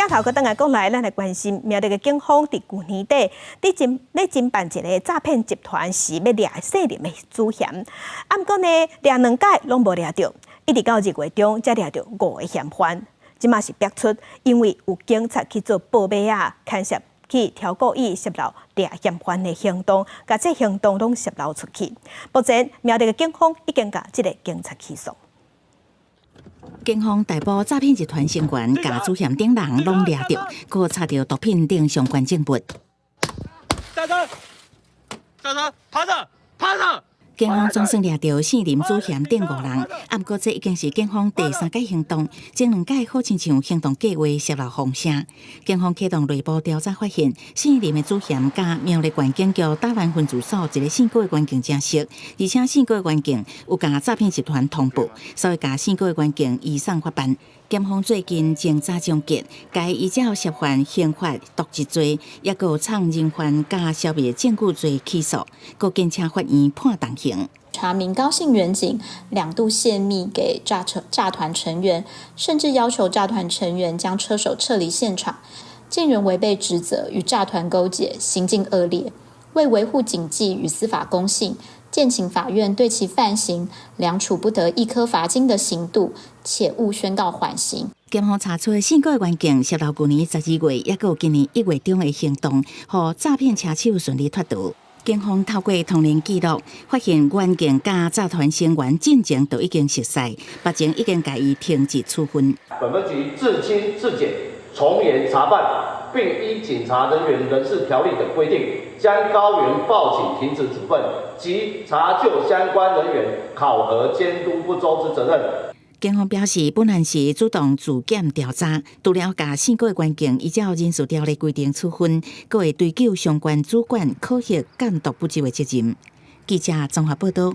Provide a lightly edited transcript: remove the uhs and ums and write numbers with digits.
鏡頭閣轉來國內，咱來關心苗栗的警方佇舊年底，佇偵咧偵辦一個詐騙集團時欲掠姓林的主嫌，啊毋過呢掠兩擺攏無掠著，一直到二月中才掠著五个嫌犯。這馬是逼出，因為有警察去做報馬仔，牽涉去挑故意洩露掠嫌犯的行動，共這行動攏洩露出去。目前苗栗的警方已經共這个警察起訴。警方逮捕詐騙集團成員，共主嫌等人攏掠著，閣查著毒品等相關證物。站著，站著，趴著，趴著。警方總算掠著姓林主嫌等五人，啊，毋過這已經是警方第三擺行動，前兩擺好親像行動計劃洩露風聲。警方啟動內部調查，發現姓林的主嫌佮苗栗縣警局大蘭分駐所一个姓郭的員警誠熟，而且姓郭的員警有共詐騙集團通報，所以共姓郭的員警移送法辦。檢方最近偵查終結，共依照涉犯刑法瀆職罪，抑閣有藏人犯佮消滅證據罪起訴，閣建請法院判重刑。查明高姓員警兩度洩密給詐團成員，甚至要求詐團成員將車手撤離現場，竟然違背職責與詐團勾結，行徑惡劣。為維護警紀與司法公信，建請法院對其犯行量處不得易科罰金的刑度，且勿宣告緩刑。檢方查出姓郭的員警洩露舊年12月，抑閣有今年1月中的行動，予詐騙車手順利脫逃。警方透過通聯記錄，發現員警佮詐團成員進前就已經熟似，目前已經共伊停職處分。本分局自清自檢，從嚴查辦，並依警察人員人事條例等規定，將高員報請停職處分及查究相關人員考核監督不周之責任。警方表示，本案是主動自檢調查，除了共姓郭的員警依照人事條例規定處分，閣會追究相關主管考核監督不周的責任。記者綜合報道。